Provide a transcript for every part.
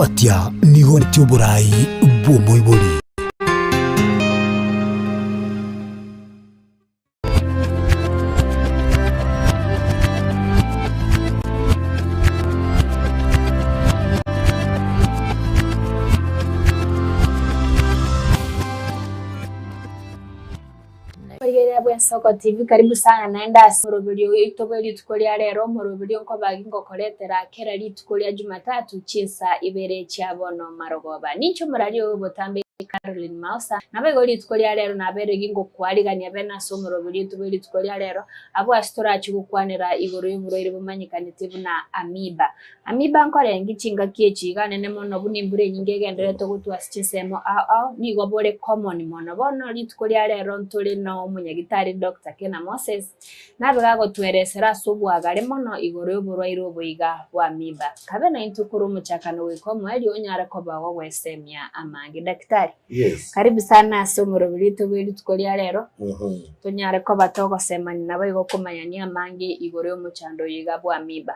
Atia nigo netie oborai bw'omoibori. Rigereria bw'Ensoko TV karibu sana naende ase omoroberio oito bwe rituko ria rero, omoroberio nkobagi ngokoretera kera rituko ria Jumatatu chinsa ibere chia bono marogoba. Ninche omoraria oyo botambe Caroline Maosa, naboigo rituko ria rero nabeire gingokwarigania bene ase omoroberio oito bwe rituko ria rero, abwo ase torachi gokwanera igoro y'oborwaire bomanyekanete buna Amoeba. Amoeba nkorenge chingaki echi iga nene mono buna embura enyinge egendererete gotwa ase chinsemo ao ao, nigo bore common mono. Bono rituko ria rero ntore na omonyagitari Doctor Kena Moses, nabe gagotweresera ase obwagare mono igoro y'oborwaire obo iga bwa amoeba. Kabe naintwe korwa omochakano goika omoerio onyare koba ogogwesemia amange. Daktari, Yes. karibu sana ase omoroberi oito bwe rituko ria rero, Mhm. tonyare koba togosemania naboigo komanyania amange igoro y'omochando oyo iga bwa amoeba.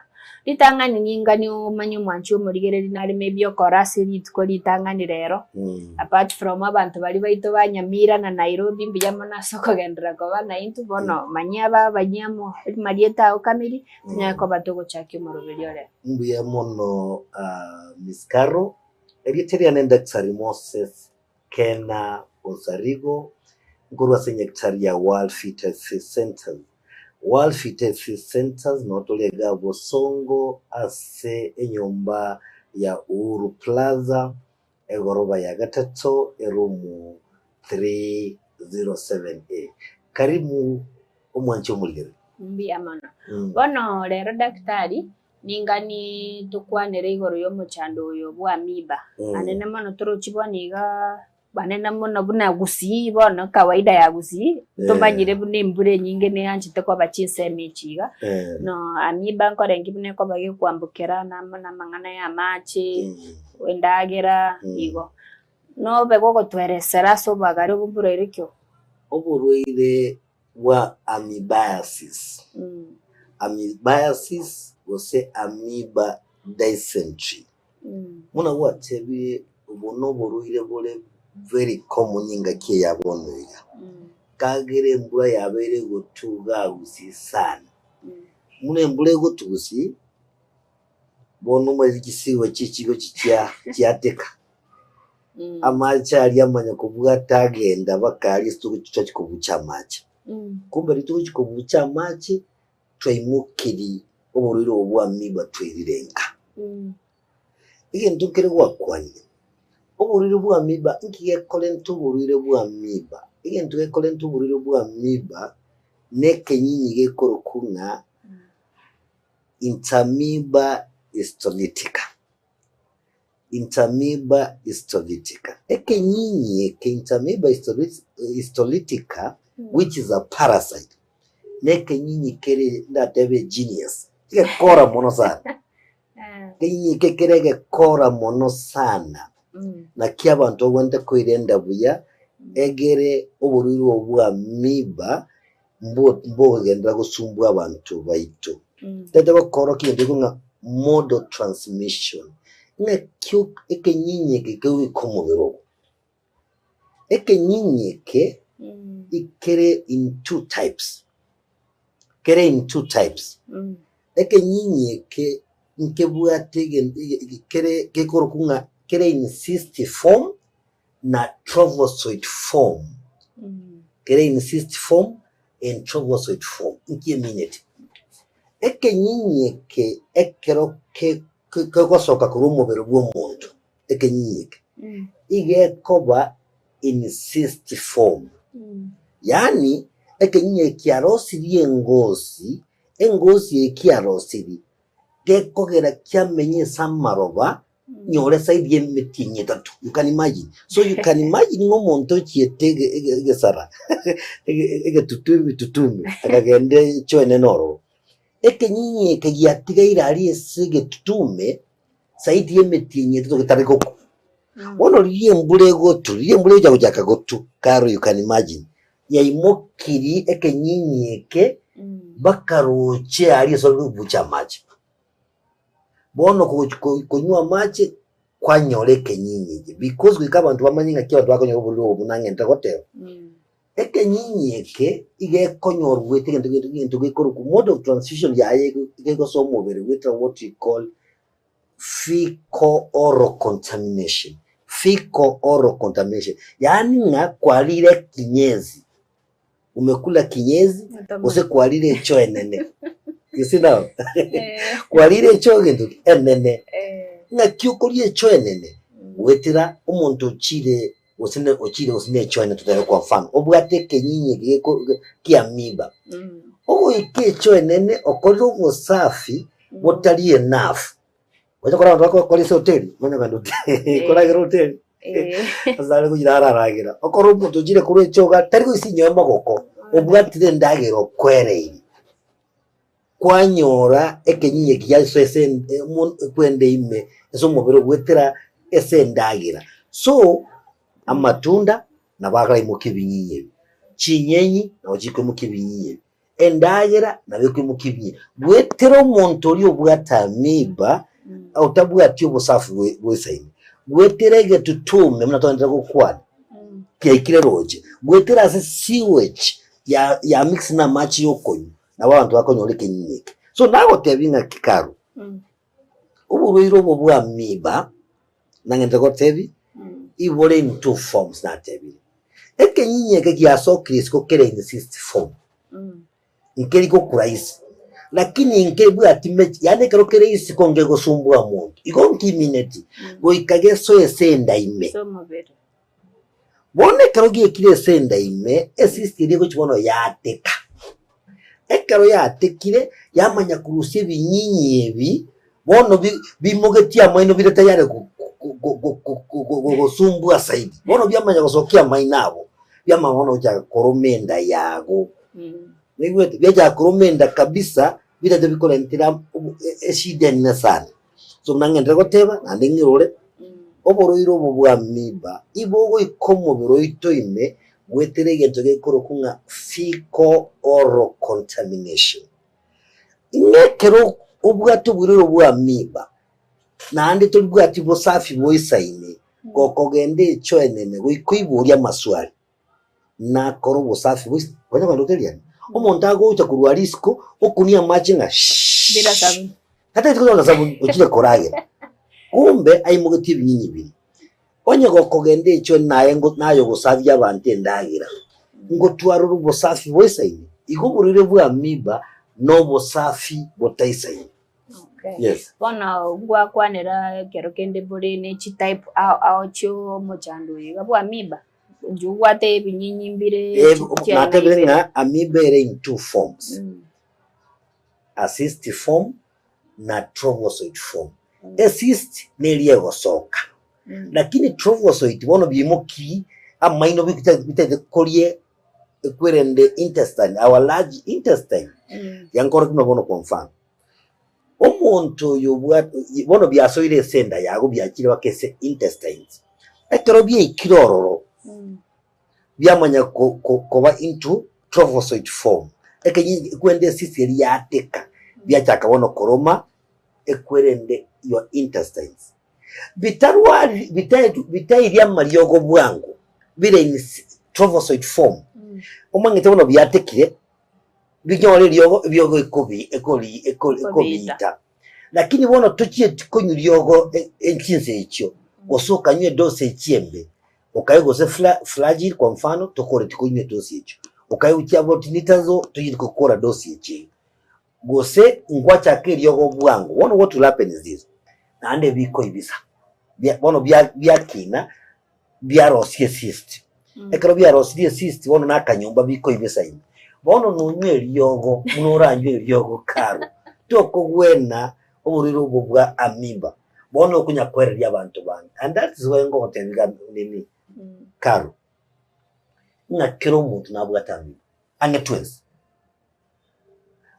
Ritang'ani ninganie omanye omwanchi omorigereria nare maybe okora ase rituko ritang'ani rero, apart from abanto baria baito ba Nyamira na Nairobi mbuya mono ase okogenderera koba naintwe, bono manyia aba abanyia amo amarieta ao kamiri, tonyare koba togochakia omoroberio ore. Mbuya mono Miss Carol, erieta riane Daktari Moses Kena Onsarigo, nkorwa ase nyagetari ya World Fitness Centers. World Fitness Centers noo tore iga Bosongo ase enyomba ya Uhuru Plaza, egoroba ya gatato, eroom 307A. Karibu omwanche omorigereria. Mbuya mono. Bono rero daktari, Ningani tokwanere igoro y'omochando oyo bw'Amiba, anene mono torochi bono igaa, anene mono buna Gusii bono kawaida ya Gusii, tomanyire buna embura enyinge neanchete koba chinsemo echi iga, no Amiba nkorenge buna ekoba gekwambokera na amo na amang'ana ya amache, endagera, igo. Nobe gogotweresera ase obwagare obo mborwaire ki obo? Oborwaire bwa amoebiasis, amoebiasis gose amoeba dysentery. Buna gwatebire obo noborwaire bore very common engaki eye ya bono iga, kagera embura yabeire egotwa igaa gusii sana. Buna embura egotwa gusii, bono omanyete chisiwa chichiko chia chiateka. Amache aria amanya kobwata agenda mpaka aria ase togochi tochi kobucha amache. Kumbe riria togochi kobucha amache, twaimokeria oborwaire obo bwa amoeba twairire nka. Egento nkere gwakwanire, oborwaire bwa amoeba nki gekorenta oborwaire bwa amoeba? Egento gekorenta oborwaire bwa amoeba, na ekenyinyi gekorokwa ng'a Entamoeba histolytica. Entamoeba histolytica. Ekenyinyi eke Entamoeba histolytica which is a parasite, nekenyinyi kere ndatebe genius, egekora mono sana. Ekenyinyi eke kere egekora mono sana, naki abanto babwenerete koirenda buya, egere oborwaire obo bwa amoeba mbogenderera gosumbua abanto baito. Tete gokorokia egento ekio ng'a mode of transmission, ng'aki ekenyinyi eke kegoika omobere ogo. Ekenyinyi eke ikere in two types, kere in two types. Ekenyinyi eke nkebwate egento kere gekorokwa ng'a kere in cyst form na trophozoite form, kere in cyst form and trophozoite form, inki emineti? Ekenyinyi eke ekero ke- ke- kegosoka korwa omobere bwa omonto, ekenyinyi eke, iga ekoba in cyst form, yaani ekenyinyi eke kiarosirie engosi, engosi eye kiarosirie, gekogera kiamenya ase amaroba. Nyore saidi y'emetienyi etato, you can imagine. So you can imagine ng'a omonto ochiete ege- ege- egesara ege- egetutu ebitutu ime, akagenda echoo enene ororo. Ekenyinyi eke giatigaire aria ase egetutu ime, saidi y'emetienyi etato getari gokwa. Bono riria embura egotwa, riria embura egocha gochaka gotwa, karo you can imagine, yaimokirie ekenyinyi eke, mpaka roche aria ase ore kobucha amache. Bono kogochi konywa amache, Kwanyora ekenyinyi eke because goika abanto bamanye ng'aki abanto bakonyora oborwaire obo buna ng'ente goteba. Ekenyinyi eke iga ekonyorwa goeta egento gento gento gekorokwa mode of transfusion yaye igo egosoa omobere goetera what we call fecal oral contamination, fecal oral contamination yaani ng'a kwarire ekinyezi, umekula kinyezi gose kwarire echoo enene, you see now kwarire echoo gento ki? Enene, ng'aki okoria echoo enene? Goetera omonto ochire gose ne ochire gose ne echoo enene totebe kwa mfano, obwate ekenyinyi eke geko kia amoeba, ogoika echoo enene okorire obosafi botari enough, onya korora abanto bagokora ase hoteli, omanye kogenda hoteli koragera hoteli, ase are gochia araragera, okore omonto ochire korwa echoo iga tari goisia inyowe mogoko, obwatire endagera okwereire, kwanyora ekenyinyi eki giasoa ase kwenda ime ase omobere goetera ase endagera. So, amatunda nabo araimokia ebinyinyi ebi, chinyenyi nabo chikoimokia ebinyinyi ebi. Endagera nabo ekoimokia ebinyinyi. Goetera omonto oria obwate amoeba, otabwati obosafu bw'esaini, goetera egetutume buna togenderete gokwana, kiaikire roche, goetera ase sewage ya ya mix na amache ya okonywa, nabo abanto bakonyora ekenyinyi eke. So nagotebia ng'aki karo, oborwaire obo bwa amoeba, nang'ende gotebia, ibore in two forms natebire. Ekenyinyi eke giasokire isiko kere in cyst form, nkeri gokuraisi, lakini nkebwati mechi yaani ekero kere isiko ngegosumbua omonto, igo nkimineti goika gesoe ase enda ime. Ase omobere. Bono ekero giekire ase enda ime, ecyst eria egochia bono yateka. Ekero yatekire, yamanya korusia ebinyinyi ebi, bono bi bimogetie amaino bire tayari go go go go gosumbua zaidi. Bono biamanya gosokia amaino abo, biamanya bono gochaka koroma enda yago. Noigwete? Biachaka koroma enda kabisa, birache bikorentera obo eshida enene sana. So buna ng'enderere goteba, naende ng'irore, oborwaire obo bwa amoeba, igo ogoika omobere oito ime, goetera egento gekorokwa ng'a fecal oral contamination. Ng'a ekero obwate oborwaire bwa amoeba, naende toribwati bosafi boisaine, gokogenda echoo enene goika oiborie amaswali, nakore obosafi boise, konya kogenda hoteli ande, omonto agocha korwa risiko, okunia amache ng'a shhh, Bila sabuni. tatageti konya na sabuni, ochire koragera, kumbe aimogetie ebinyinyi biria. Onye gokogenda echoo naye ngo naye ogosabia abanto endagera, ngotwarore obosafi boisaine, igo oborwaire bwa amoeba na obosafi botaisaine. Okay. Yes. Bono ngwakwanera ekero kende bore ne chitype ao ao chio omochando oyo iga bwa amoeba, inche obwate ebinyinyi mbire Eh, chiaye natebire ibere. ng'a amoeba ere in two forms, a cyst form na trophozoite form. Ecyst neria egosoka, lakini trophozoite bono biimoki amaino bitagete korie ekwerende intestine, our large intestine, yankorokia buna bono kwa mfano, omonto oyo obwate bono biasoire ase enda yago biachire mpaka ase intestines, ekero biaikire ororo, biamanya ko- ko- koba into trophozoite form, ekenyi ekwende esisi eria yateka, biachaka bono koroma ekwerende your intestines. Bitarwari bitaetu bitairia amariogo bwango, bire in trophozoite form, omanyete bono biatekire, binyore eriogo ebiogo ekobi ekori ekori ekobiita. Lakini bono tochieti konywa riogo chinsa echio, gose okanywa edosi echio embe, okaigwa gose flagyl kwa mfano, tokoreti konywa edosi echio, okaigwa chiabotinitazo tochieti gokora dosi echio iga. Gose nkwachaka eriogo bwango, bono what will happen is this, naende bikoibisa, bono biakina biarosia ecyst, ekero biarosirie ecyst bono na akanyomba bikoibisa ime, bono nonywe eriogo buna oranywe eriogo karo, tokogwena oborwaire obo bwa amoeba, bono okonya koereria abanto bande and that is why ngogotebia iga nini karo, ng'a kera omonto nabwate amoeba, ang'e twensi.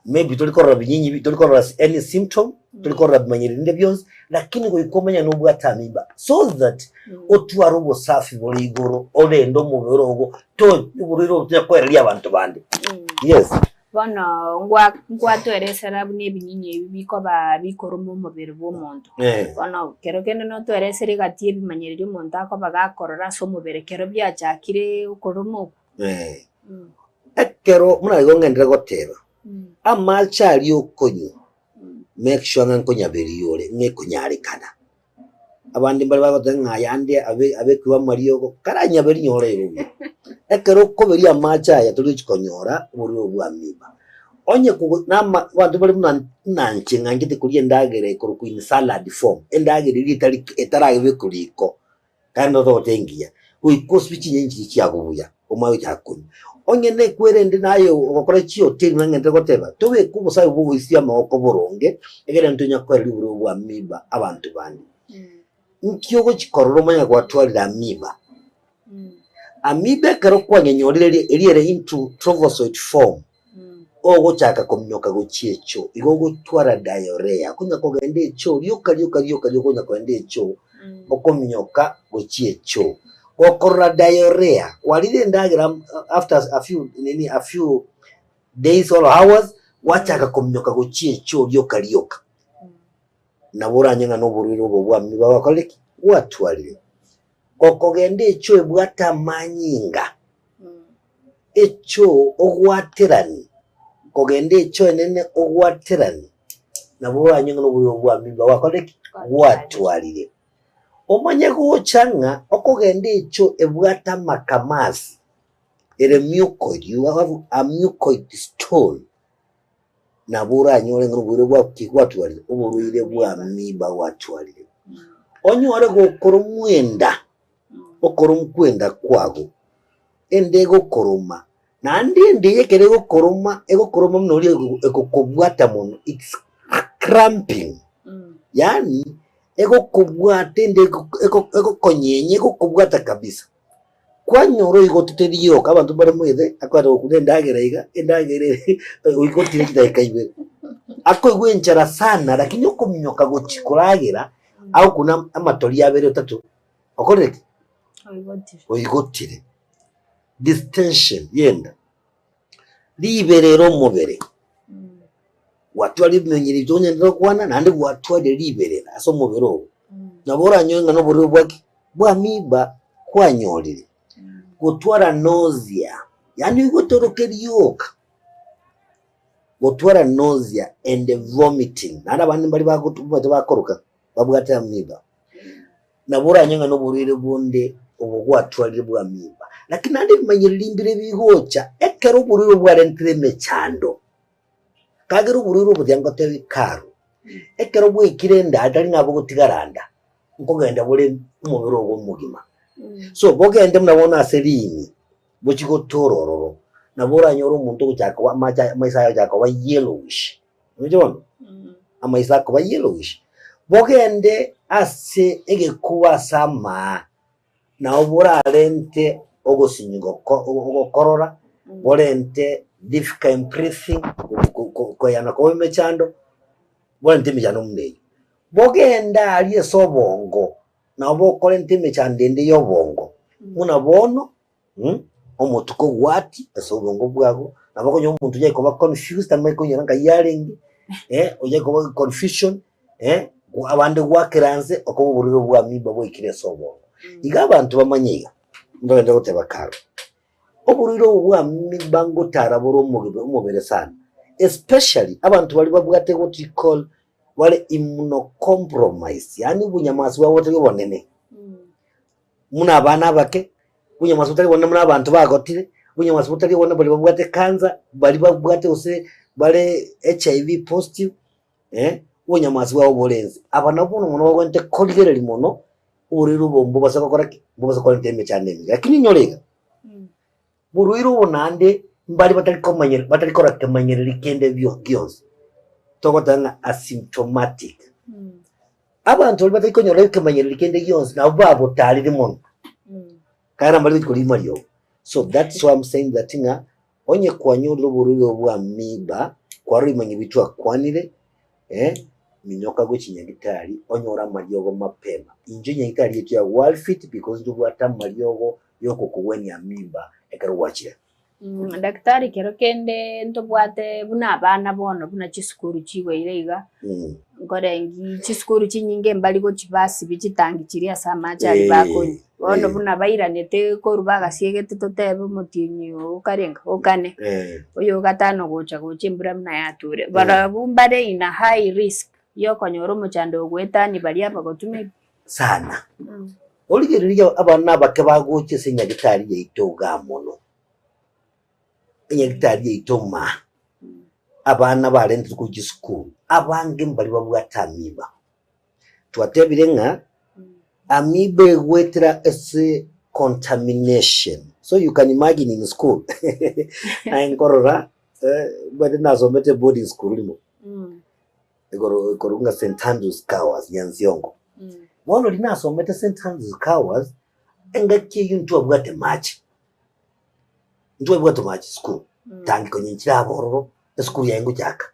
Maybe tori korora binyinyi tori korora any symptom, tori korora bimanyereri binde bionsi, lakini goika omanye nobwate amoeba so that otware obosafi bore igoro, orende omobere ogo, to oborwaire obo tonya koereria abanto bande. Yes. Bono ngwa ngwatoeresera buna ebinyinyi ebi bikoba bikoruma omobere bwa omonto. Bono kero kende notoeresere egati y'ebimanyererio omonto akoba gakorora ase omobere kero biachakire okoruma okwo. Ekero buna igo ng'enderere goteba, amache aria okonywa, make sure ng'a nkonyaberia ore, ng'a ekonyarekana. Abande mbare bagoteba ng'a ayande abe abekirwe amariogo, karanyaberie nyora ere buya. Ekero okoberia amache aya tori gochi konyora oborwaire obwo bwa amiba. Onye kogo nama abanto bare buna buna inche ng'anchete koria endagera ekorokwa in salad form, endagera eria etari etarabekwa riko, Naende notogota engiya, goika osibie chinyeni chiria chiago buya, omanye gochaka konywa. Onye nekwerende naye ogokora chihoteli buna ng'ente goteba, tobeke obosabi bwa ogoisia amagoko boronge, egere ntonya koereria oborwaire bwa amiba abanto bande. Nki ogochi korora omanye gwatwarire amiba? Amiba ekero kwanyenyorire eria ere into trophozoite form, ogochaka kominyoka gochia echoo, igo ogotwara diarrhea, okonya kogenda echoo rioka rioka rioka rioka okonya kogenda echoo, okominyoka gochia echoo. Gokorora diarrhea, kwarire endagera after a few nini a few days or hours, gwachaka kominyoka gochia echoo rioka rioka, nabo oranye ng'a noborwaire obo bwa amiba gwakorire ki? Gwatwarire. Gokogenda echoo ebwate amanyinga. Echoo ogwaterani, kogenda echoo enene ogwaterani, nabo oranywe ng'a noborwaire bwa amiba gwakorire ki? Gwatwarire. Omanye gocha ng'a okogenda echoo ebwate amakamasi, ere mucoid, you have a mucoid stone, nabo oranyore ng'a noborwaire bwa ki gwatwarire? Oborwaire bwa amiba gwatwarire. Onyore gokoromwa enda, okoromwa kwa enda kwago, ende egokoroma, naende ende eye ekero egokoroma, egokoroma buna oria egokobwata mono, it's cramping, yaani egokobwata ende egokonyenya egokobwata kabisa. Kwanyora oigotete rioka, abanto mbare moethe, akoenda gokuna endagera iga, endagera ere oigotire chidakika ibere. Akoigwa enchara sana lakini okominyoka gochia koragera, agokuna amatori abere atato, okorire ki? Oigotire. Oigotire. Distension y'enda, riberera omobere, gwatwarire ebimenyero ebio tonyarete gokwana naende gwatwarire riberera ase omobere ogo. Nabo oranyore ng'a noborwaire bwa ki? Bwa amiba kwanyorire. Gotwara nausea, yaani oigotoroke rioka, gotwara nausea and vomiting, naende abande mbari bagotu bakoroka babwate amiba. Nabo oranyore ng'a noborwaire bonde obo gwatwarire bwa amiba. Lakini naende ebimanyererio mbire bigocha ekero oborwaire obo bwarentire emechando, kagera oborwaire obo tiga ngotebi karo, ekero bwaikire enda tari ng'a bogotigara nda, nkogenda bore omobere ogo omogima. So bogende buna bono ase riini, bochie gotora ororo, nabo oranyore omonto ogochaka koba amache aye amaiso aye agochaka koba yellowish, Oroche bono? Amaiso akoba yellowish. Bogende ase egekuba ase amaa, nabo borarente ogosinyi goko ogokorora, borente difficult in breathing, koyana koba emechando, borente emechando buna eyio. Bogende aria ase obongo, nabo bokorenta emechando ende ya obongo, buna bono. Omotuko gwati ase obongo bwago, nabo okonyora omonto oyio akoba confused tamanyeti konyora nkai arenge, oyio akoba confusion, abande gwakera nse okoba oborwaire bwa amiba bwaikire ase obongo. Iga abanto bamanye iga, ndogende goteba karo, oborwaire obo bwa amiba ngotara bore omogebe omobere sana, especially abanto baria babwate what we call bare immunocompromised yaani obonyamasi bwabo botari obonene. Buna abana abake, obonyamwasi botari obonene buna abanto bagotire, obonyamwasi botari obonene baria babwate cancer, baria babwate gose bare HIV positive, obonyamwasi bwabo bore inse. Aba nabwo bono mono bagwenerete korigereria mono, oborwaire obo mbobasa gokora ki? Mbobasa korenta emechando emenge. Lakini inyore iga, borwaire obo naende mbare batari komanyera batari kora kemanyereria kende bio gionsi, togoteba ng'a asymptomatic. Abanto baria batari konyora ekemanyererio kende gionsi nabwo babotarire mono, kare mbari gochia korima riogo. So that's why I'm saying that ng'a onye kwanyorire oborwaire obo bwa amiba, kwarora ebimanyererio biria twakwanire, minyoka gochia nyagetari onyore amariogo mapema. Inche nyagetari yaito ya Worldfit because ntobwate amariogo yokokogwenia amiba ekero gwachire. Daktari kero kende ntobwate buna abana bono buna chisukuru chigoira iga, nkorengi chisukuru chinyinge mbari gochi basibia chitangi chiria ase amache aria bakonywa. Bono buna bairanete korwa bagasiegete totebe omotienyi oo okarenga okane, oyo ogatano gocha gocha embura buna yature. Barabwo mbare in a high risk yokonyora omochando ogoetania baria abagotumia. Sana. Origereria abana abake bagocha ase enyagitari yaito igaa mono, enyagitari yaito maa, abana barentire korwa chisukuru, abange mbaria babwate amiba. Twatebire ng'a amiba egoetera ase contamination, so you can imagine in school naye nkorora omanyete nasomete boarding school rimo. Igoro ikorwa ng'a St Andrews Cows Nyansiongo. Bono riria nasomete St Andrews Cows, engaki eyio ntwabwate mache, ntwabwate mache sukuru, tangi konya nchire aba ororo, esukuru yaye ngochaka.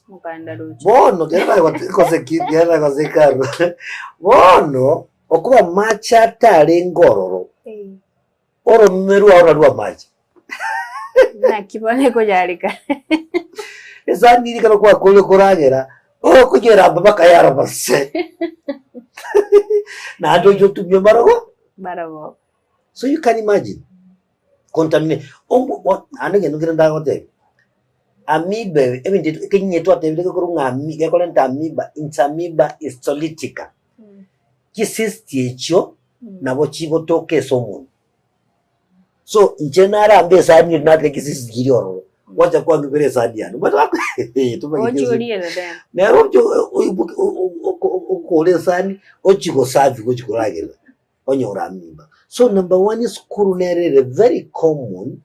Mokanda roche. Bono kero nagote gose ki kero nagoseka aro, bono okoba amache atarenge ororo, Oromeme rwao narwo amache. Naki bono ekonyareka. Esani eria ekero kwakorire koragera, okonyeramba mpaka yaroba se. Naende oche otumie marogo. Marogo. So you can imagine, contaminate. Omo o naende egento nkere ndagotebia, amoeba ebe, ebinto ebi ekenyinye twatebire gekorwa ng'a ami gekorenta amoeba, entamoeba histolytica. Chicyst echio. nabo chigotoka ase omonwa. So inche narambe esani eri natire chisisi chiria ororo, gwacha kwang'ibera esani yane, omanyete gaki tomanyeti Oche ase orie then. nere oche oiboke okore esani ochie gosafi gochia koragerera onyore amiba. So number one esukuru nere ere very common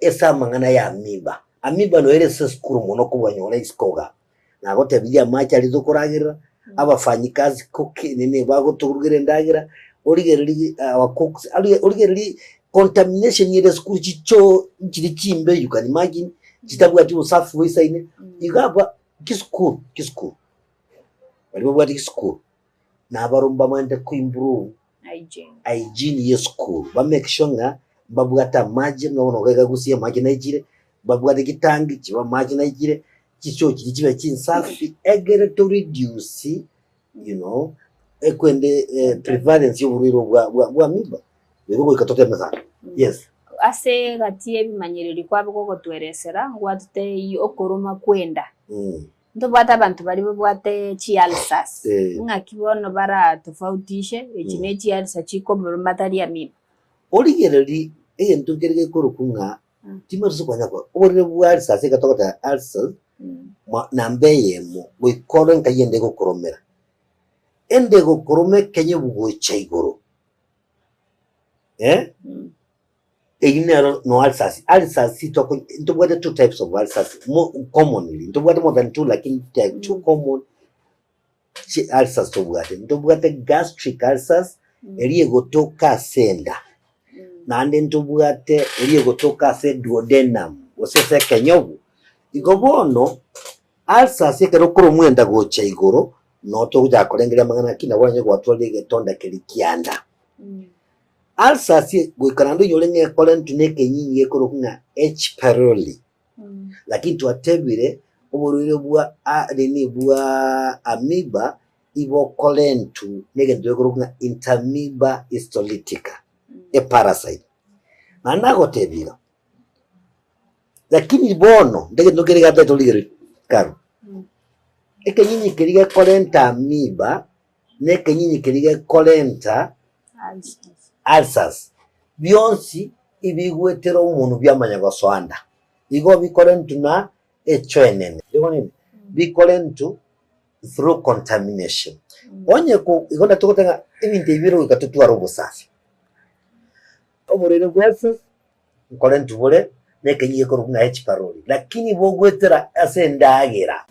ase amang'ana ya amiba. Amiba noyo ere ase esukuru mono kobua nyora isiko igaa. Nagotebirie amache aria tokoragerera, abafanyikazi cook nini bagotorugera endagera, origererie our cooks, origererie contamination ere esukuru chichoo nchiri chimbe you can imagine, chitabwati obosafi boisaine, iga abwo chisukuru chisukuru, baria babwate chisukuru, nabarobwo mbamaete ko improve hygiene ya esukuru, ba make sure ng'a mbabwate amache buna bono iga gusii amache naichire, mbabwate chitangi chibe amache naichire, chichoo chiria chibe chinsafi egere to reduce you know ekwende prevalence ya oborwaire obwa bwa bwa amiba, igo goika toteme sana, yes. Ase egati y'ebimanyereri kwabo gogotweresera, ngwatoteiyi okoroma kw'enda. Ntobwate abanto baria babwate chiulcers, ng'aki bono baratofautishe echi ne chiulcer chikomoroma tari amiba. Origererie egento nkere gekorokwa ng'a timanyeti gose kwanya korora, oborwaire bwa ulcers ekero togoteba ulcers, namba eyemo goika ore nkai ende egokoromera, ende egokoroma ekenyebu gocha igoro Eyio nero no ulcers, ulcers toko ntobwate two types of ulcers mo commonly, ntobwate more than two lakini there are two common chi ulcers tobwate, ntobwate gastric ulcers eria egotoka ase enda, naende ntobwate eria egotoka ase duodenum gose ase ekenyobu. Igo bono, ulcers ekero okoromwa enda gocha igoro, no togochaka korengereria amang'ana ki nabo onye gwatwarire egetonda keria kianda. Ulcers goika naende onyore ng'a ekorentwe na ekenyinyi gekorokwa ng'a H pylori, lakini twatebire oborwaire bwa a nini bwa amoeba ibokorentwa na egento gekorokwa ng'a entamoeba histolytica, eparasite. Naende nagotebia iga, lakini bono ndegento kere iga ntagete origererie karo, ekenyinyi keria gekorenta amoeba na ekenyinyi keria gekorenta ulcers, bionsi ibigwetera omonwe biamanya gosoa nda. Igo bikorentwa na echo enene, bikorentwa through contamination. Onye ko igo naki togoteba ng'a ebinto ebi bire goika totware obosafi. Oborwaire bwa ulcers nkorentwa bore na ekenyinyi gekorokwa ng'a H pylori, lakini bogwetera ase endagera.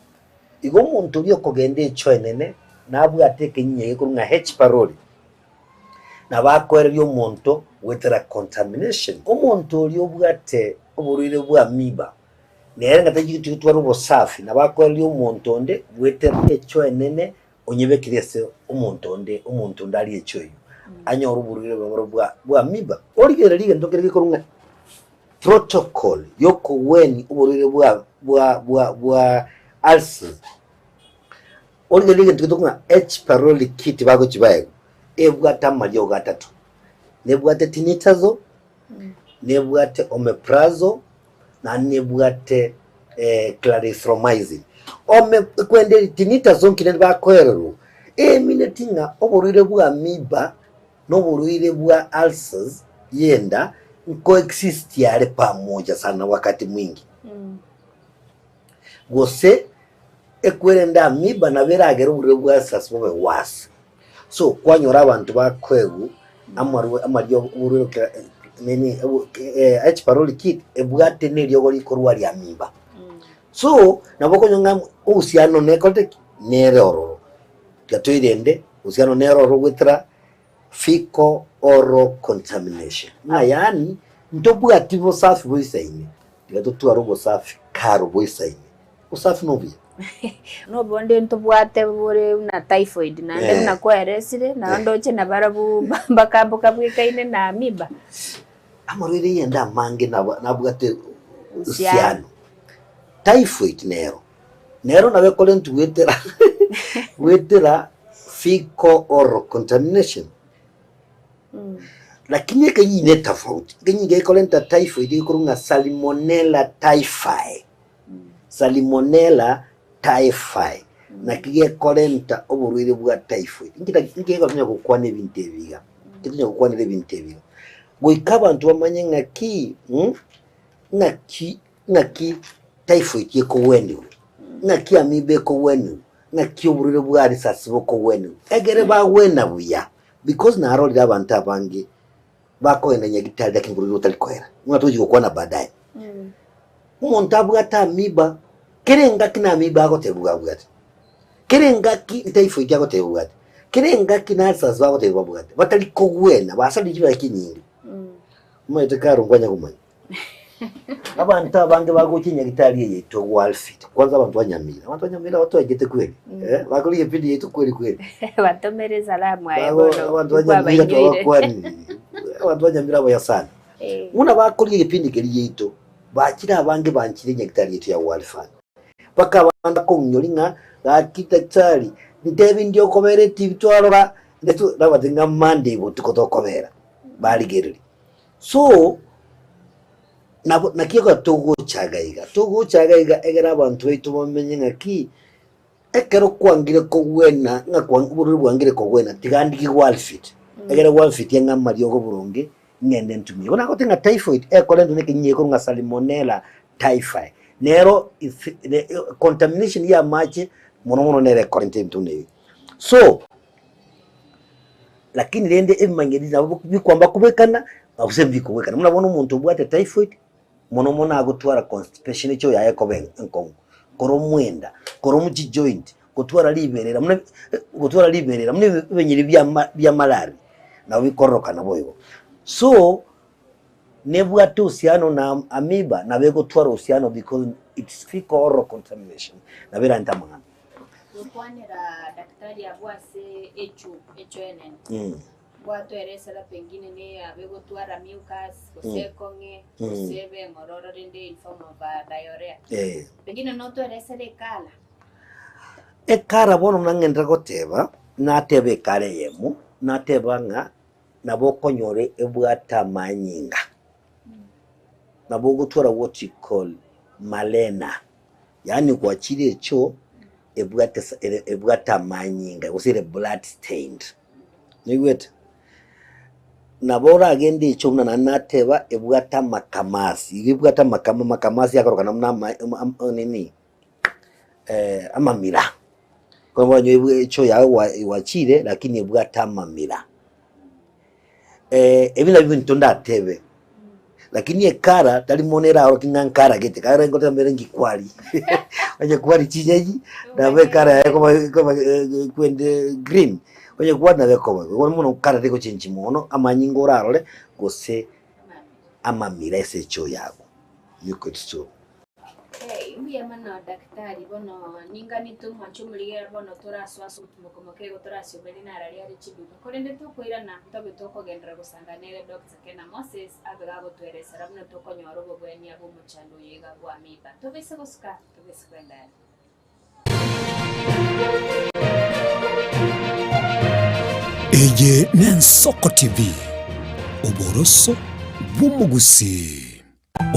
Igo omonto oria okogenda echo enene nabwate ekenyinyi gekorokwa ng'a H pylori, nabo akoereria omonto goetera contamination. Omonto oria obwate oborwaire bwa amoeba, nere ng'a tari gotwara obosafi, nabo akoereria omonto onde goetera echo enene onyebekire ase omonto onde, omonto onde arie echo eyio, anyore oborwaire bwa bwa amoeba. Origererie egento kere gekorwa ng'a. Protocol yokogwenia oborwaire bwa bwa bwa bwa ulcers, origererie egento getokwa ng'a H pylori kit bagochi baegwa, ebwate amariogo atato, nebwate tinitazole, nebwate omeprazole, naende nebwate clarithromycin. Ome kwende tinitazole nki rende bakoererwa, emineti ng'a oborwaire bwa amoeba na oborwaire bwa ulcers y'enda nkoexist are pamoja sana wakati mwingi. Gose ekwerende amoeba nabo eragere oborwaire bwa ulcers bobe worse. So kwanyora abanto bakoegwa amarwa amario oborwaire kera nini H pylori kit ebwate na eriogo rikorwa ria amoeba. So nabo okonyora ng'a obohusiano nekorete ki? Nere ororo. Tiga toirende uhusiano nere ororo goetera fecal oral contamination ng'a yaani ntobwati bosafi boisaine, tiga totware obosafi karo boisaine. Obosafi nobuya. Nobonde ntobwate bore buna typhoid naende Eh. buna kwaeresire nabo ndoche nabarabwo bakamboka bwekaine na amoeba. Amarwaire eyende amange nabo nabwate Uhusiano. uhusiano. Typhoid nero, Nero nabo ekorentwa goetera goetera fecal oral contamination. Lakini ekenyinyi ne tofauti, ekenyinyi gekorenta typhoid gekorwa ng'a salmonella typhi, salmonella typhi naki gekorenta oborwaire bwa typhoid. Inki naki inki gegotonya gokwana ebinto ebi iga, getonya gokwanera ebinto ebi iga, goika abanto bamanye ng'aki ng'aki Ng'aki typhoid ekogwenigwa? Ng'aki amoeba ekogwenigwa? Ng'aki oborwaire bwa risasi bokogwenigwa? Egere bagwena buya because narorire abanto abange bakogenda nyagitari lakini oborwaire botari koera. Buna togochi gokwana baadaye. Omonto abwate amoeba, kera engaki na amoeba agotebiwa abwate, kera engaki typhoid agotebiwa abwate, kera engaki na ulcers bagotebiwa babwate, batari kogwena basarire chibesa chinyinge. Omanyete kare nkwanya komanya. Abanto abange bagocha enyagitari eye yaito Walfit, kwanza abanto ba Nyamira, abanto ba Nyamira batwanchete kweri, eh, bakora egepindi yaito kweri kweri. Batomere esalamu aye Bago bono abanto ba Nyamira kwabainyoire. twabakwanire, abanto ba Nyamira abaya sana. Eh. Buna bakorire egepindi keria yaito, bachire abange banchire enyagitari yaito ya Walfan. Mpaka abande bakong'inyori ng'a gaki daktari, ntebi ndi okobera etibi twarora, ndetu nabate ng'a Monday botuko tokobera, barigereria. So, nabo naki ekero togocha iga iga, togocha iga iga egere abanto baito bamenye ng'aki, ekero kwangire kogwena ng'a kwa oborwaire bwangire kogwena tiga ndigie walfit, egere walfit eng'e amariogo boronge ng'ende ntumie. Bono nagotebi ng'a typhoid ekorentwa na ekenyinyi ekorwa ng'a salmonella typhi, nero if ne contamination ya amache mono mono nere ekorenta ebinto buna ebi. So. Lakini rende ebimanyeri nabo bikwamba kobekana na gose mbikobwekana. Buna bono omonto obwate typhoid, mono mono agotwara constipation echo yaye ekoba enkong'u, korwa omwenda, korwa omo chijoint, gotwara riberera buna gotwara riberera buna ebimenyeri bia bia malaria nabo bikororokana boigo. So, nebwate uhusiano na amoeba nabo egotwara uhusiano because it's fecal oral contamination nabo erante amang'ana. Gokwanera daktari abwo ase echu echo enene, gwatoeresera pengine neyabe gotwara mucus, gose ekong'e, gose ebe eng'ororo rende in form of a diarrhea. Pengine notoeresere ekala? Ekara bono nang'endere goteba, nateba ekara eyemo, nateba ng'a nabo okonyora ebwate amanyinga, nabo ogotwara what you call malena. Yaani gwachire echoo ebwate sa ere ebwate amanyinga gose ere blood stained, noigwete? Nabo oragende echoo buna naende nateba ebwate amakamasi, iga ebwate amakama amakamasi akorokana buna ama ama nini amamira, ekero kwanywa echoo yago gwa gwachire lakini ebwate amamira. Ebi nabio ebinto ndatebe, lakini ekara tari mono eraorokie ng'a nkaragete, ekara ngoteba mbere ngikwari, onye kwari chinyenyi nabo ekara yaye ekoba ekoba kwende green, onye kwari nabo ekoba igo. Bono mono kara tegochengi mono amanyinga orarore gose amamira ase echoo yago, liquid stool. Okay, mbuya mono daktari bono ninganete omwancho omorigera bono torasoa ase omotimoko moke igo torasiomeri narari are chiduka korende tokoirana ntobe tokogenderera gosanga nere Doctor Kena Moses abe gagotweresera buna tokonyora obobwenia bwa omochando oyo iga bwa amiba. Tobese gosuka, tobese kwenda are. Eye n'Ensoko TV, oboroso bw'omogusii.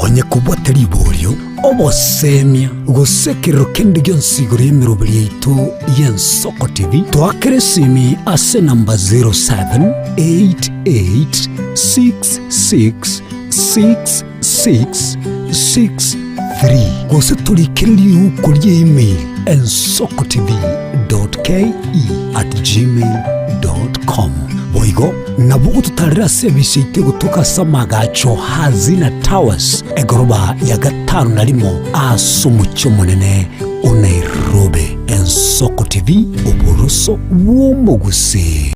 Onye kobwate riborio, obosemia, gose ekerero kende gionsi igoro y'emeroberi yaito y'Ensoko TV, toakere esimi ase enamba 0788666663 gose torikere riuko ria email ensokotv.ke@gmail.com. Boigo nabo ogototarera ase ebisi yaito egotoka ase amagacho Hazina Towers, egoroba ya gatano na rimo ase omochie omonene o Nairobi. Ensoko TV, oboroso bw'omogusii.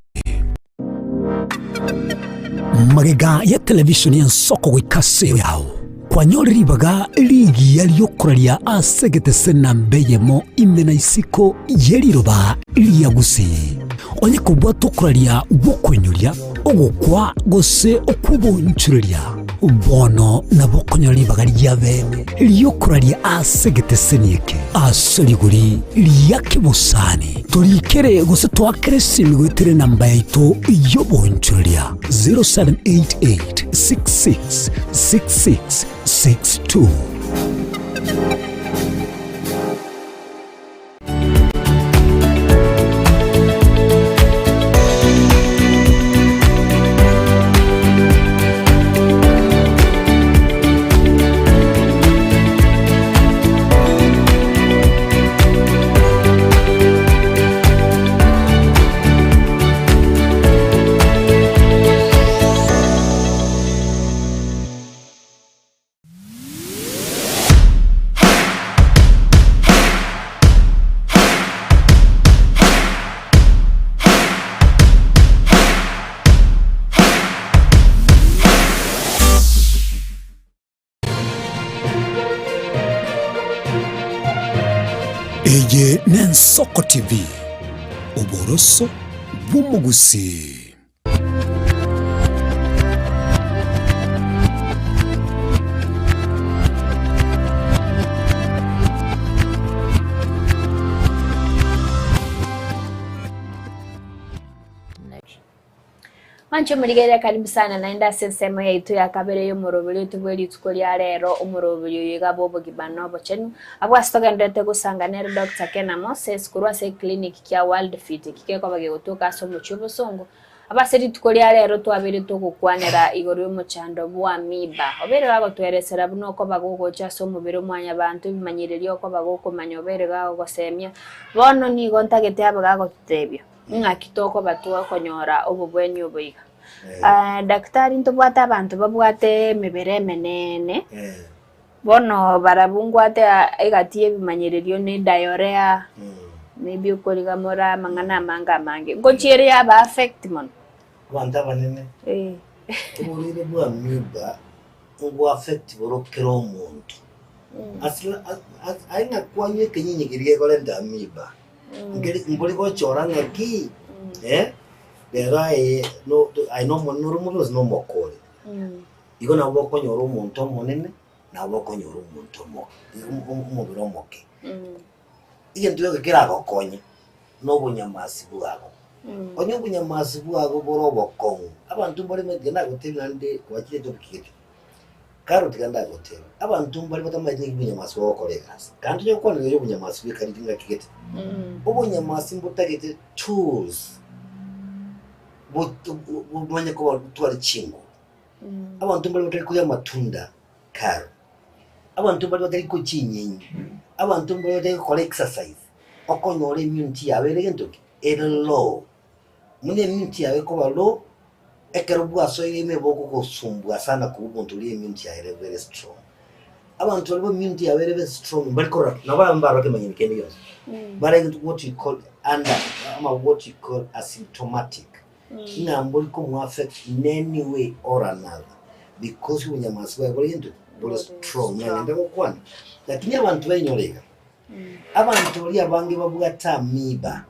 Magega ya televisheni y'ensoko goika ase yao, kwanyore ribaga rigiya ri'okoraria ase egetese namba eyemo ime na isiko ye riroba ria Gusii. Onye kobwata okoraria gw'okoinyoria, ogokwa gose okw'obonchoreria, bono nabo okonyora ribaga ria bene ri'okoraria ase egeteseni eke ase rigori ria kebosani. Torikere gose toakere esimi goetera enamba yaito y'obonchoreria 0788 66 66 62. Eye n'Ensoko TV, oboroso bw'omogusii. Mwanche omorigereria karibu sana naende ase ensemo yaito ya kabere y'omoroberi oito bwe rituko ria rero, omoroberi oyo iga bw'obogima na obochenu. Abwo ase togendererete gosanga nere Doctor Kena Moses korwa ase eclinic kia World Fit eki gekoba gegotoka ase omochie obosongo. Abwo ase rituko ria rero twabeire togokwanera igoro y'omochando bw'amiba. Obeire gagotweresera buna okoba gogocha ase omobere omwanyabanto ebimanyererio okoba gokomanya obeire gagogosemia. Bono nigo ntagete abe gagototebia. Ng'aki tokoba twakonyora obobweni obo iga? Daktari ntobwate abanto babwate emebere emenene, bono barabwo ngwate egati y'ebimanyererio ne diarrhea, maybe okorigamora amang'ana amange amange. Ngochia ere yaba affect mono? Abanto abanene, oborwaire bwa amoeba mbwa affect boro kera omonto. Aye ng'a kwanywa ekenyinyi keria gekorenta amoeba. Nkeri mbori gochora ng'aki eh, rero aye no aye na omonene ore omobe gose na omokore. Igo nabo okonyora omonto omonene, nabo okonyora omonto omo omobere omoke. Egento gioka keragokonye, na obonyamasi bwago. Onye obonyamasi bwago bore obokong'u, abanto mbare omanyete nagotebia naende gwachire etopic gete. Kare tiga ndagotebie, abanto mbare batamanyeti ng'aki obonyamasi bogokora egasi. Kandi tonya gokwana igoro y'obonyamasi bweka riri ng'aki gete. Obonyamasi mbotagete tools bomanye koba botware chinguru. Abanto mbare batari koria amatunda karo, abanto mbare batari koria chinyeni, abanto mbare batari gokora exercise, okonyora immunity yabo ere gento ki? Ere low. Buna immunity yago ekoba low, ekero bwasoire ime bogogosumbua sana korwa omonto oria immunity yaye ere very strong. Abanto baria ba immunity yabo ere very strong mbari korora nabo barabwo mbarora kemanyereri kende gionsi. Bare what you call under ama what you call asymptomatic. Ng'a mbori komo affect in any way or another because obonyamasi bwaye bore gento ki? bore Bore strong, strong. nagende gokwana. Lakini abanto bainyore iga, abanto baria abange babwate amoeba,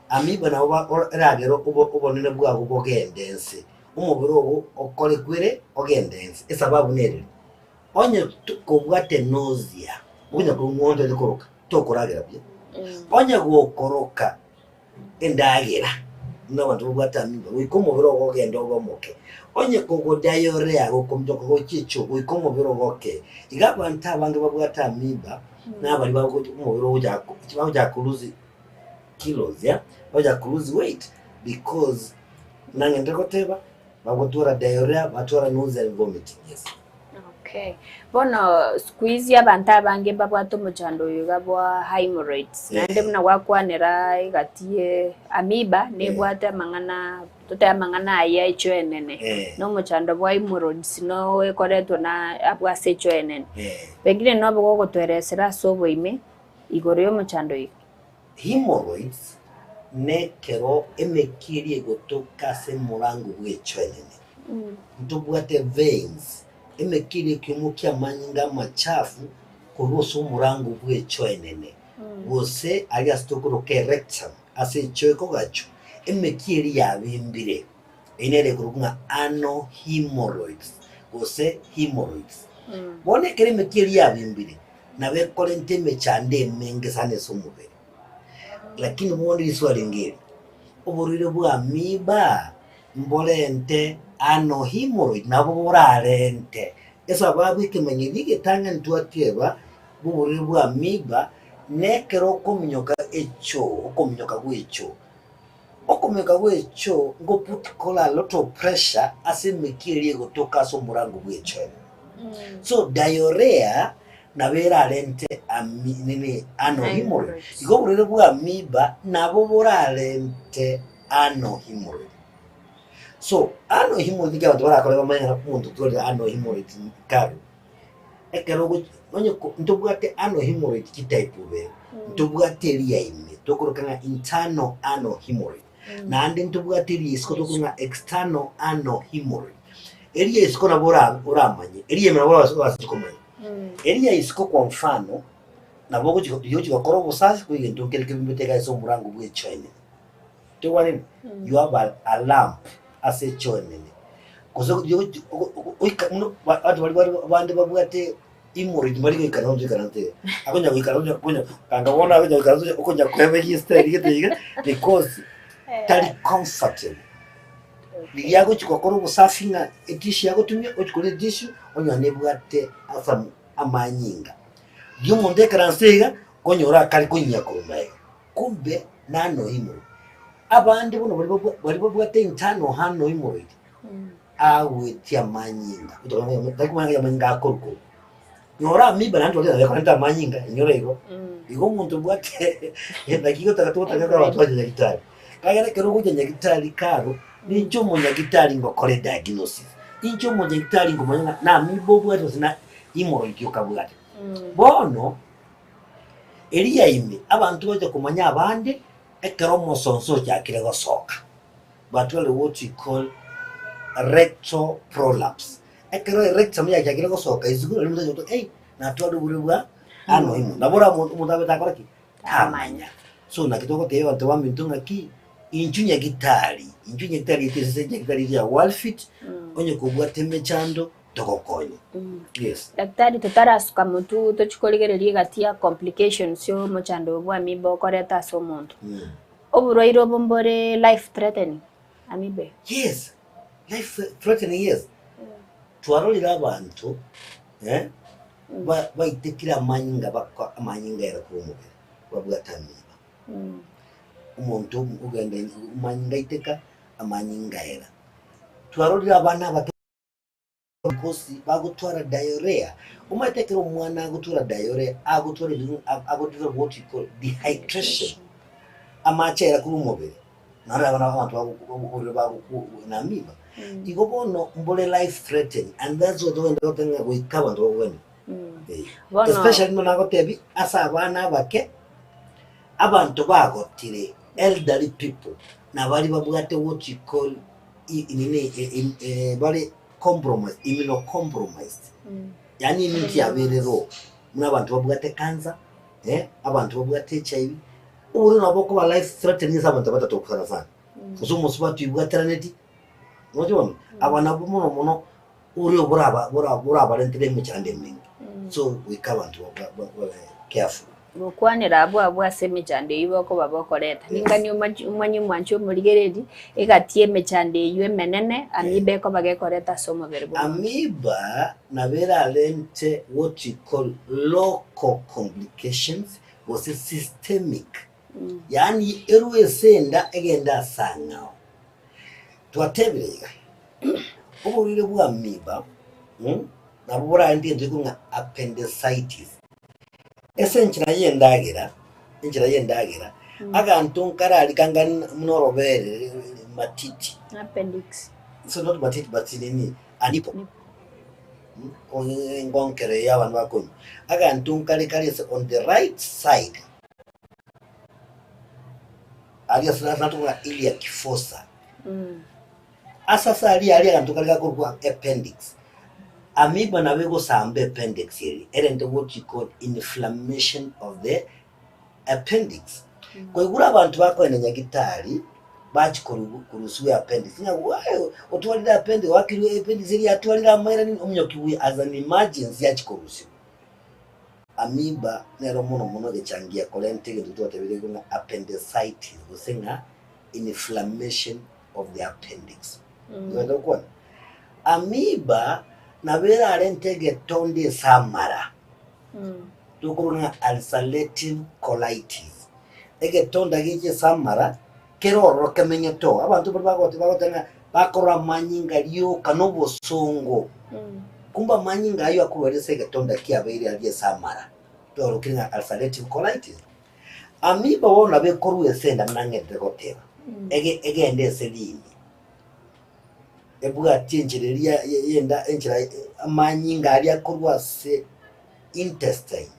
amoeba nabo ba ora eragere obo obonene bwago bogende nse, omobere ogo okorekwere ogende nse, esababu nereri, onye to kobwate nausea, okonya kong'u onde koroka, tokoragera buya, onye gokoroka endagera, buna abanto babwate amiba, goika omobere ogo ogende obe omoke. Onye kogodayorea gokominyoka gochia echoo, goika omobere ogo okee. Iga abanto abange babwate amiba, nabari bagocha omobere ogochaka bagochaka ko lose kilos yeah, bagochaka ko lose weight because nang'ende goteba, bagotwara diarrhea, batwara nausea and vomiting, yes. Okay. Bono siku hizi abanto abange mbabwate omochando oyo iga bwa hemorrhoids. Naende buna gwakwanera egati ye amoeba nebwate amang'ana totebe amang'ana aya echoo enene. Na omochando bwa hemorrhoids no ekoretwa na abwo ase echoo enene. Pengine nobe gogotoeresera ase oboime igoro yomochando oyo iga. Hemorrhoids nekero emekia eria egotoka ase omorango bw'echoo enene. Ntobwate veins, emekia eria ekoimokia amanyinga amachafu korwa ase omorango bw'echoo enene, gose aria ase tokoroka erectum, ase echoo ekogachwa, emekia eria yabimbire, eyio nere ekorokwa ng'a anal hemorrhoids gose hemorrhoids. Bono ekero emekia eria yabimbire, nabo ekorenta emechando emenge sana ase omobere. Lakini bono riswali ngeri, oborwaire bwa amoeba mborente ano hemorrhoid nabo borarente esababu ekemanyererio egetang'ani twateba bw'oborwaire bwa amoeba nekero okominyoka echoo, okominyoka gwa echoo. Okominyoka gwa echoo ngo put kore a lot of pressure ase emekia eria egotoka ase omorango bwa echoo ime. So diarrhea nabo erarente ami nini ano hemorrhoid. Igo oborwaire bwa amoeba nabo borarente ano hemorrhoid. So ano hemorrhoid nki abanto barakore bamanye ng'a omonto otwarire ano hemorrhoid kare, ekero ogo onye ko ntobwate ano hemorrhoid chitype ibere, ntobwate eria ya ime tokoroka ng'a internal ano hemorrhoid, naende ntobwate eria ya isiko tokoroka ng'a external ano hemorrhoid. Eria ya isiko nabo ora oramanye, eria ya ime nabo orase orase komanya. Eria ya isiko kwa mfano, nabo ogochi riria ogochi gokora obosafi kore egento nkere kebimbete iga ase omorango bwa echoo enene. Toigwanani? You have a a lump ase echoo enene. Gose ogochi oika buna abanto baria bare abande babwate hemorrhoid mbari goikara onsi oikarante iga. Akonya goikara onya konya kanga bono akonya goikara onya okonya koeberia estyle gete iga because tari comfortable. Riria agochi gokora obosafi ng'a etissue agotumia, ochi koria etissue onyore nebwate asa amanyinga. Riria omonto aikaranse iga, okonyora akare konyia korwa magega. Kumbe nanoimorwe. Abande bono baria babwa baria babwate internal hanoimorwe agwetia amanyinga, tari komanya ng'a amanyinga akorwa korwa. Nyora amoeba naende oria nabo ekorenta amanyinga, inyora igo. Igo omonto obwate naki gotaka togotaka abanto bache nyagetari. Ekiagera ekero ogocha nyagetari karo, ninche omonyagitari ngokora ediagnosis, inche omonyagitari ngomanya ng'a na amoeba obwate gose na hemorrhoid okabwate. Bono. Eria ime abanto bacha komanya abande ekero omosonso ochakire gosoka, batware what we call rectal prolapse. Ekero erectum yachakire gosoka isiko nario omonto agocha goteba ei natware oborwaire bwa ano ime. Nabo ora omonto abete akore ki? Tamanya. So naki togotebia abanto baminto ng'aki, inchuo nyagitari, inchuo nyagitari yaito ase nyagitari eria ya Worldfit, onye kobwate emechando togokonye. Yes. Daktari totarasuka motwe tochie korigereria egati ya complications ya omochando oyo bwa amiba okoreta ase omonto. Oborwaire obo mbore life threatening, amiba eye? Yes, life threatening yes. Twarorire abanto eh, ba- baitekire amanyinga baka amanyinga aye korwa omobere, babwate amiba. Omonto ogenda amanyinga aiteka, amanyinga aera. Twarorire abana abake. Because bagotwara diarrhea, omanyete ekero omwana agotwara diarrhea, agotwara ebinto ago develop what we call dehydration, amache aye korwa omobere, naende abana abanto bago bagoku na amoeba. Igo bono mbore life threatening and that's why togenda goteba ng'a goika abanto bakogania. Eh. Bono- Especially buna nagotebi ase abana abake, abanto bagotire, elderly people, na baria babwate what we call i- nini bare compromised, immunocompromised. Yaani immunity yabeire low, buna abanto babwate cancer, eh, abanto babwate HIV, oborwaire nabo bokoba life threatening ase abanto batato sana sana. Gose omosubati oibwateraneti, omoche bono, aba nabwo mono mono oborwaire boraba bora borabarentere emechando emenge. So goika abanto ba- ba- babe careful. Gokwanera abwo abwo ase emechando eyio bokoba bokoreta. Ninganie omanye omwanchi omorigereria, egati y'emechando eyio emenene, amiba ekoba gekoreta ase omobere bw'omonto. Amoeba nabo erarente what you call local complications gose systemic, yaani erwe ase enda egende ase ang'ao. Twatebire iga, oborwaire bwa amoeba nabo borarente egento gekong'a ng'a appendicitis. Ase enchera y'endagera, enchera y'endagera, aganto nkarari kangani buna orobere matiti. Appendix. So not matiti but nini anipo. Engonkero eye abanto bakonywa. Aganto nkare kare ase on the right side, aria ase ase tokoroka iliac fossa. Ase ase aria aria aganto kare gakorokwa appendix. Amoeba nabo egosamba appendix eria, erente what you call inflammation of the appendix. Koigure abanto bakoenda nyagitari, bachia koru korusiwa appendix, ng'a wae otwarire appendix oakirwe appendix eria yatwarire amaira nini, omonyoki buya as an emergency achia korusiwa. Amoeba nero mono mono egechangia korenta egento twatebire ng'a appendicitis gose ng'a inflammation of the appendix. Nigo gokwana. Amoeba nabo erarente egetondo ase amara, tokorwa ng'a ulcerative colitis. Egetonda geche ase amara, kere ororo kemenyete oo. Abanto baria bagote bagoteba ng'a bakorora amanyinga rioka na obosongo, kumbe amanyinga aywo akorwa aria ase egetonda kiabeire aria ase amara, twarokire ng'a ulcerative colitis. Amoeba bono nabo ekorwa ase enda buna ng'endete goteba, ege egende ase riini. Ebwatie enchera eria y'enda enchera amanyinga aria akorwa ase intestine,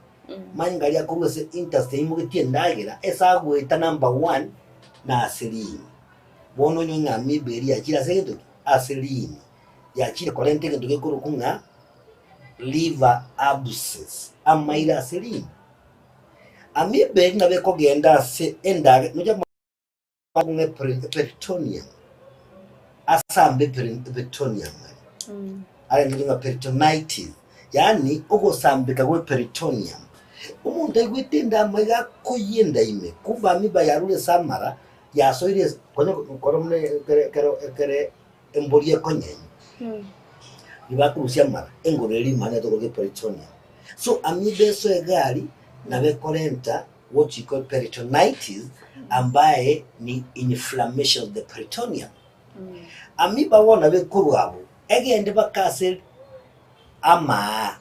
amanyinga aria akorwa ase intestine aimogetie endagera ase agoeta number one na ase riini. Bono onyore ng'a amoeba eria yachire ase egento ki? Ase riini. Yachire korenta egento gekorokwa ng'a liver abscess, amaira ase riini. Amoeba eria nabo ekogenda ase endagera. Ng'a peritoneum, asambe peritoneum ere, arenge ng'a peritonitis, yaani ogosambeka gwe peritoneum. Omonto aigwete enda amaiga akoyia enda ime, kumbe amoeba yarure ase amara, yasoire ase konya kore buna ekere ekero ekere embori ekonyenywa, nibakorusia amara, engoro eria ime nigo tokoroka eperitoneum. So amoeba esoe egari, nabo ekorenta what you call peritonitis ambaye ni inflammation of the peritoneum. Amoeba bono nabo ekorwa abwo egende mpaka ase amaa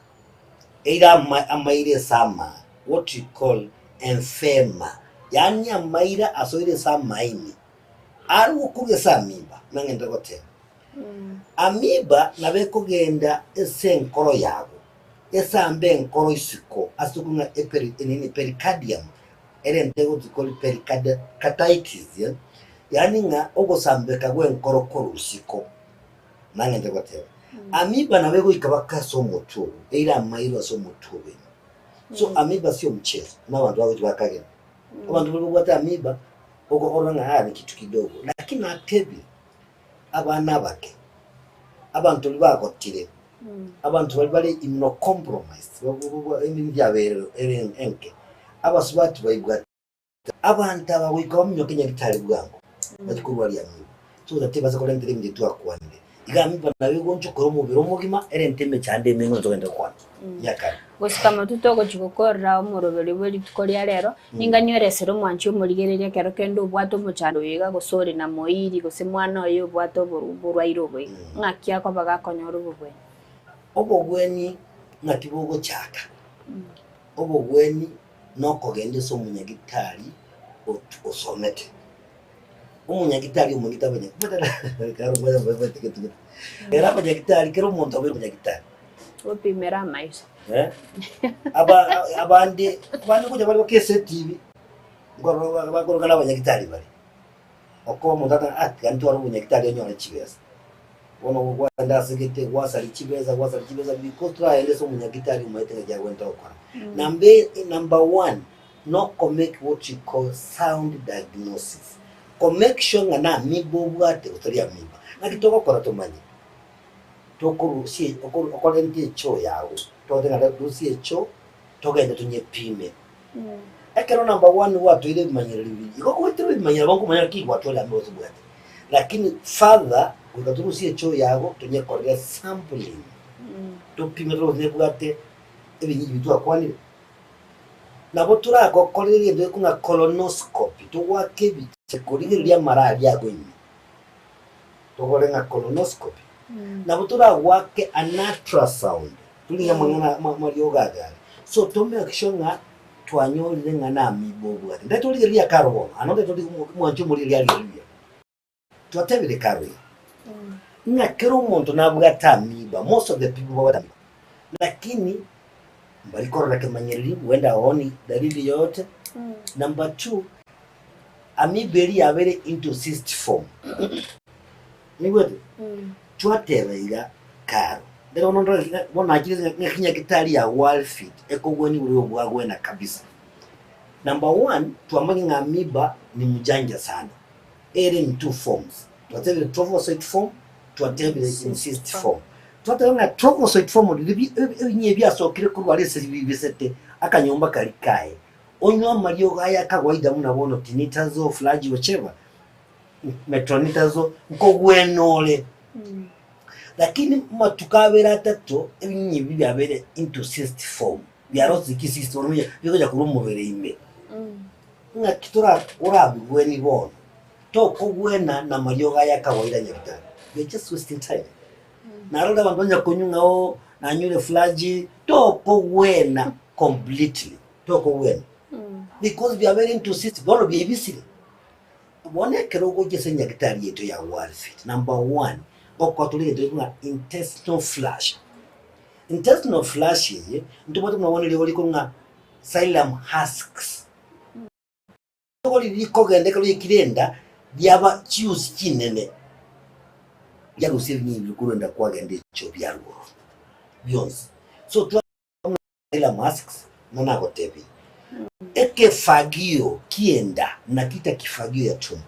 eire ama amaira ase amaa what you call emphema yaani amaira asoire ase amaa ime arwe korwa ase amoeba nang'ende goteba. Amoeba nabo ekogenda ase enkoro yago Esambe enkoro isiko ase okong'a eperi nini pericardium erente gochi kori pericarditis yaani ng'a ogosambeka gw'enkoro korwa isiko nang'ende goteba. Amoeba nabo egoika baka ase omotwe ogo eire amairo ase omotwe ogo ime. So amoeba sio mchezo buna abanto bagochi bakagera. Abanto baria babwate amoeba okorora ng'a aa ni kitu kidogo lakini natebire abana abake, abanto baria bagotire. Abanto baria bare immunocompromised, emibiri yabo ere enke, abasubati baibwate abanto aba goika baminyoke nyagitari bwango bachie korwaria amiba. So that tibasa korentera ebinto twakwanire. Iga amiba nabo egonchokora omobere omogima erente emechando emenge onye togende gokwana ya kare. Gosika matuto ogochia gokorera omoroberio bwe rituko ria rero, ninga nyoresere omwanchi omorigereria ekero kende obwate omochando oyo iga, gose ore na moiri, gose mwana oye obwate oborwaire obo iga, ng'aki akoba gakonyora obobweni? Obobweni ng'aki bogochaka? Obobweni nokogenda ase omonyagitari osomete. Omonyagitari omonyete Ere abanyagitari kera omonto abeire omonyagitari. Gopimera amaiso. Aba abande abande ngocha bare goka ase etibi nkorora bakoroka na abanyagitari bare. Okoba omonto ateba ah tiga ntware obonyagitari onyore chibesa. Bono gwagenda ase gete gwasaria chibesa gwasaria chibesa because toragende ase omonyagitari omaete ng'aki agwenerete gokora. Number number one, noko make what you call sound diagnosis, ko make sure ng'a na amiba obwate gose tari amiba. Naki togokora tomanye? Tokorusia okorenta echoo yago, togote ng'a rusia echoo togende tonyepime. Ekero number one gwatoire ebimanyereri biria, igo goetire ebimanyereri nabo nkomanya ki gwatwarire amiba gose obwate. Lakini further goika torusie echoo yago tonyekorere sampling, topime torore gose nebwate ebinyinyi biria twakwanire. Nabo toragokorere egento gekong'a ng'a colonoscopy, togoake ebicha korigereria amara aria ago ime, tokore ng'a colonoscopy. Nabo toragoake an ultrasound, torigie amang'ana amariogo aga are. So to make sure ng'a twanyorire ng'a namiba obwate. Ndai torigereria akaro bono, ano ndai tori mwanche omorigereria arigereria. Twatebire kare ng'a kera omonto nabwate amiba, most of the people babwate amiba, lakini mbari korora kemanyereri huenda haoni dalili yoyote. Number two, amiba eria yabeire into cyst form, oigwete? Twateba iga karo, ndere bono ndore ng'a bono nachire ng'a ng'aki nyagetari ya Walfit ekogwenia oborwaire bwagwena kabisa. Number one, twamanya ng'a amiba ni mjanja sana. Ere in two forms, twatebire trophozoite form, twatebire in cyst form. Twateba ng'a trophozoite form riria ebinyi ebiasokire korwa are ase bibisete akanyomba karia kaye, onywe amariogo aya akawaida buna bono tinidazole, flagyl, whichever, metronidazole, nkogwena ore. Lakini amatuko abere atato ebinyinyi ebi biabeire into cyst form, biarosire chicyst bono bigocha korwa omobere ime. Ng'aki tora orabigwenie bono? Tokogwena namariogo aya kawaida nyagitari. You are just wasting time. Narore abanto banya konywa ng'a oo nanyure flagyl, tokogwena completely, tokogwena. Because biabeire into cyst, bono biaibisire. Bono ekero ogocha ase nyagitari yaito ya Walfit, number one, ngokoa tore egento gekong'a ng'a intestinal flush. Intestinal flush eye, ntobwate buna bono eriogo rikong'a psyllium husks. Nigo riria rikogenda ekero riaikire enda, riaba chiusi chinene, riarusia ebinyinyi biria korwa enda kwagenda echio biarwa ororo bionsi. So twa psyllium husks buna nagotebirie, ekefagio ki'enda nakita kifagio ya tumbo,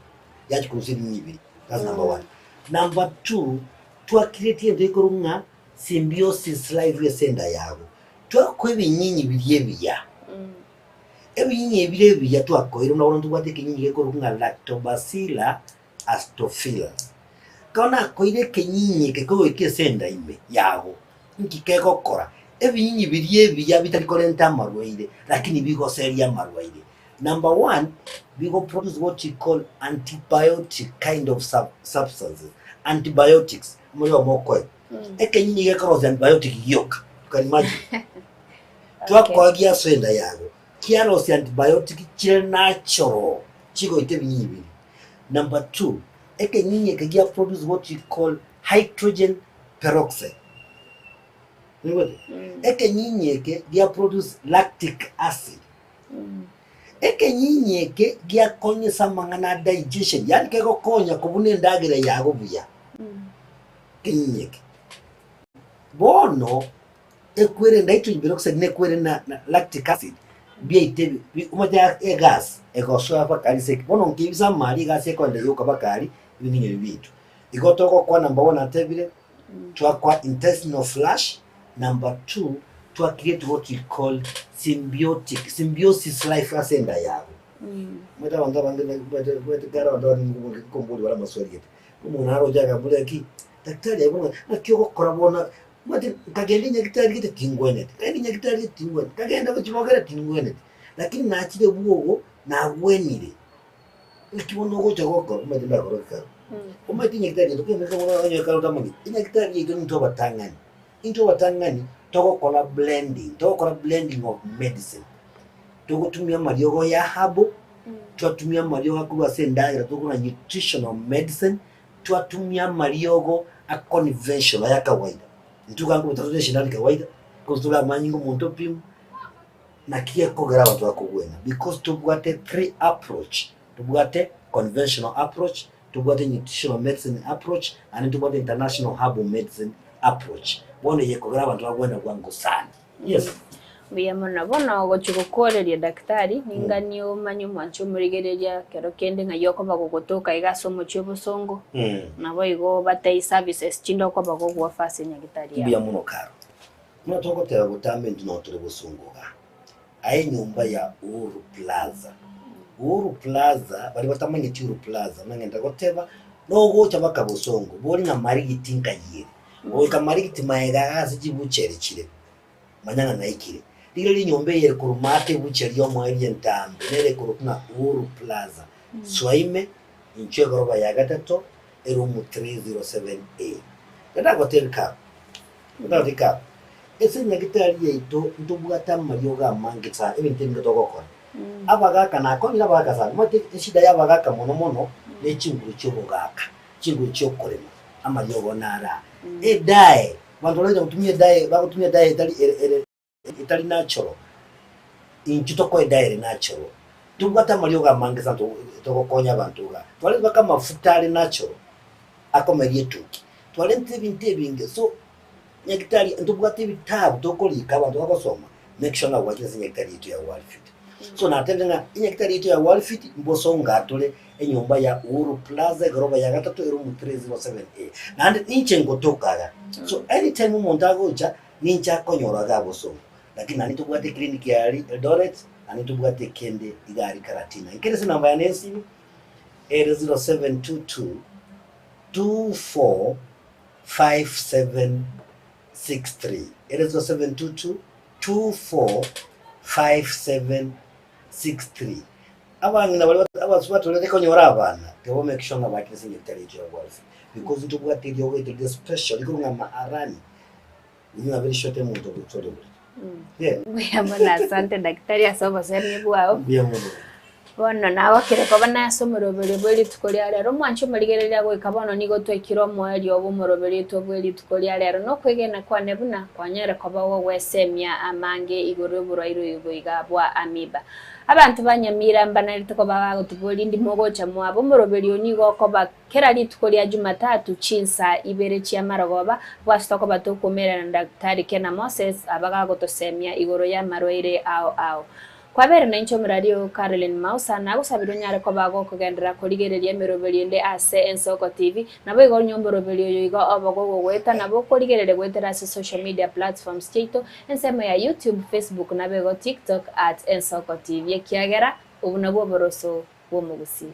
yachia korusia ebinyinyi biria, that's number one. Number two, twakiretie egento gekorwa ng'a symbiosis life ase enda yago, twakoa ebinyinyi biria ebiya. Ebinyinyi ebire ebiya twakoire buna bono ntobwate ekenyinyi gekorokwa ng'a Lactobacillus acidophilus. Ekero nakoire ekenyinyi eke kegoika ase enda ime yago, nki kegokora? Ebinyinyi biria ebiya bitari korenta amarwaire lakini bigoseria amarwaire. Number one, bigo produce what you call antibiotic kind of sub substances, antibiotics, omorero mokoe. Ekenyinyi gekorosia antibiotic gioka, you can imagine. Twakoa giasoa enda yago, kiarosia antibiotic chire natural chigoita ebinyinyi biria. Number two, ekenyinyi eke gia produce what we call hydrogen peroxide. Oigwete? Ekenyinyi eke gia produce lactic acid. Ekenyinyi eke giakonyesa amang'ana a digestion, yaani kegokonya kobuna endagera yago buya. Ekenyinyi eke. Bono. Ekwere nitrogen peroxide na ekwere na na lactic acid biaita ebi bi omanyete ya egas egosoa mpaka aria ase bono nkeibisa amari egasi ekoenda yoka mpaka aria ebinto ebi biaito. Igo togokwa number one natebire, twakwa intestinal flush, number two twa create what we call symbiotic symbiosis life ase enda yago. Omanyete abanto abange omanyete omanyete kare abanto abange nkomboria bare amaswali gete, omonto naroche akamboria ng'aki, daktari aye bono naki ogokora bono Omanyete nkagenda enyagitari gete tingweneti, nkagenda enyagitari gete tingweneti, nkagenda gochia bogere tingweneti, lakini nachire bwogo nagwenire. Naki bono ogocha gokora omanyete ndakore ekero. Omanyete enyagitari yaito kende bono onye ekero otamanyeti, enyagitari yaito nintwe abatang'ani, intwe abatang'ani togokora blending, togokora blending of medicine. Togotumia amariogo ya herbal, twatumia amariogo akorwa ase endagera tokora nutritional medicine, Twatumia amariogo a conventional aya kawaida, intwe iga nkobuta tore esindani kawaida, gose tore amanyinga omonto opimwe, naki gekogera abanto bakogwena because tobwate three approach, tobwate conventional approach, Ntobwate nutritional medicine approach, naende ntobwate international herbal medicine approach. Bono eye ekogera abanto bagwena bwango sana. Yes. Mbuya mono. Bono ogochia gokoreria daktari, ninganie omanye omwanchi omorigereria ekero kende ng'ai okoba gogotoka iga ase omochie obosongo, naboigo obatebie services chinde okoba gogooffer ase enyagitari Mbuya yabo. mono Caro. Buna togoteba botambe intwe noo tore bosongo igaa. Aye enyomba ya Uhuru Plaza. Uhuru Plaza, baria batamanyeti Uhuru Plaza, nang'ende goteba, nogocha baka bosongo, bori ng'a Marigiti nkayiere. Goika Marigiti maega iga ase chibucheri chire, manya ng'a naikire. Rigereria enyomba eye ere korwa maate ebucheri y'omoerio entambe, nere ekorokwa ng'a Uhuru Plaza. Soa ime, inchuo egoroba ya gatato, eroom 307A. Ndatagotebia kaba. Ndatagotebia kaba. Ase enyagitari yaito ntobwate amariogo amange sana, ebinto ebinge togokora. Abagaka nakonyire abagaka sana, omanyete eshida ya abagaka mono mono ne chinguru chia obogaka, chinguru chia okorema, amariogo naro aa. Edae, abanto baria gotumia edae, bagotumia edae etari ere ere etari natural, intwe tokoa edae ere natural. Tobwate amariogo amange sana togokonya abanto igaa. Twarente mpaka amafuta are natural, akomeria etuki. Twarentire ebinto ebinge so. Nyagitari ntobwate ebitabu tokorika abanto bagosoma, make sure ng'a gwachire ase nyagitari yaito ya Walfit. So natebire ng'a enyagitari yaito ya Walfit mbosonga tore enyomba ya Uhuru Plaza egoroba ya gatato eroom 307A. Naende ninche ngotoka iga. So anytime omonto agocha ninche akonyora iga bosongo. Lakini naende ntobwate eclinic ya Eldoret, naende ntobwate ekende iga aria Karatina. Nkere ase enamba yane ya esimi ere 0722 24 5763 ere 0722 24 5763 Abang'ina baria abatorete konyora abana tiga make sure ng'a bakire ase enyagitari yaito ya Gwafi because ntobwate eriogo eri rire special rikorwa ng'a maarani riria nabo rishote omonto gocha ore borito. Yeah. Mbuya mono asante daktari ase obosemia bwao. Mbuya mono. Bono nagokire koba nase omoroberio bwe rituko ria rero, omwanche omorigereria goika bono nigo twaikire omoerio bw'omoroberio oito bwe rituko ria rero, nokwegena kwane buna kwanyare koba ogogwesemia amange igoro y'oborwaire obo iga bwa amiba. Abanto ba Nyamira mbanarete koba bagotuboria ndimo ogocha mwabo, omoroberio oo nigo okoba kera rituko ria Jumatatu chinsa ibere chi'amarogoba, bwase tokoba tokomerana na Daktari Kena Moses abagagotosemia igoro y'amarwaire ao ao. Kwabere nainche omorari oo Caroline Mausa, nagosabire onyare koba gokogenderera korigereria emeroberio ende ase Ensoko TV, naboigo onye omoroberio oyo iga obe gogoeta nabo okorigereria goetera ase social media platforms chiaito, ensemo ya YouTube, Facebook naboigo TikTok at Ensoko TV ekiagera obo nabwo oboroso bw'omogusii.